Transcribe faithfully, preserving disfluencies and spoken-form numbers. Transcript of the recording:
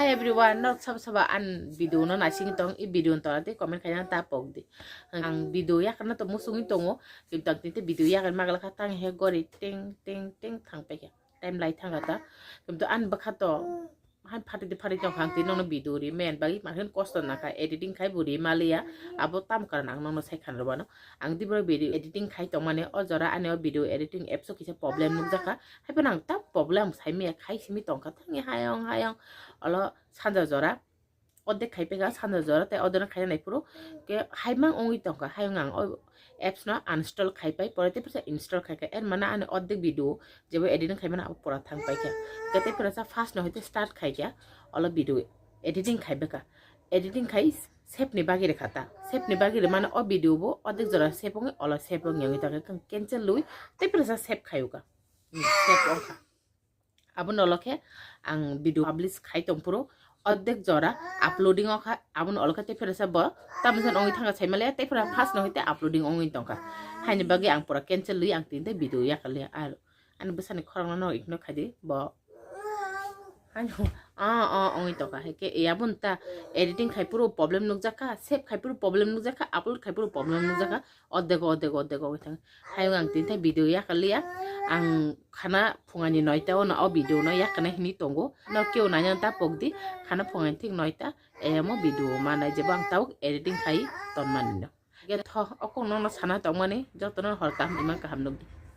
Hi everyone, norok sabo sabo an video no naisingwi tong, i video no tongna tei comment khaina ta pok di. Ang video yakarna to musungwi tongo, kintu ang tinte video yakar magalakha tang he gori ting ting ting thang paikha. Time lai thang ta. Kintu an bwkha to han phati di phati tong khang tini nono video ri men bagi mahin kosto naka editing khai bo ri maliya abo tam karan ang nono sai khan rwano. Ang di borok video editing khai tongmani o jora ani o video editing apps o kisa problem nukjakha. Haiphano ang ta problem saimaya khai simi tongkha thangni hayong hayong olo sanja jora. Ordek khai paikha sanja jora tei order khaina naiphuru ke haimang wngwi tongkha. Hayung ang o apps no uninstall khai pai pore tei phirsa install khai kha. Er mana ani ordek video jebo editing khai mano abo pura thang paikha. Ke tei phirsa first no hoite start khai kha olo video editing khai bwkha. Editing khai save ni bagwi rwkha ta. Save ni bagwi rwmano o video bo ordek jora save wngwi olo save wngwi tongkha. Cancel lui tei phirsa save khai uka. Hmm, save wngkha. Aboni ulo khe ang video publish khai tongphuru ordek jora uploading o kha aboni ulo khe tei phirsa bo tamjani wngwi thangkha saimaliya tei phira first no hoite uploading wngwi tongkha. Haini bagwi ang pura cancel lui ang tinte video yakarliya ar ani bwsani khorokno no ignore khaidi bo. Haino ah ah wngwi tongkha hai khe aboni ta editing khai phuru problem nukjakha, save khai phuru problem nukjakha, upload khai phuru problem nukjakha. Odego odego odego wngwi thang. Hayung ang tini thai video yakarliya. Ang khana phungani noita o no o video no yakarnai hinwi tongo. No keo naina ta pokdi. Khana phungani thik noita A M o video manai jebo ang tabuk editing khai tonmani no. Ge tho okong no no sana tongmani jotono hor kaham imang kaham nukdi.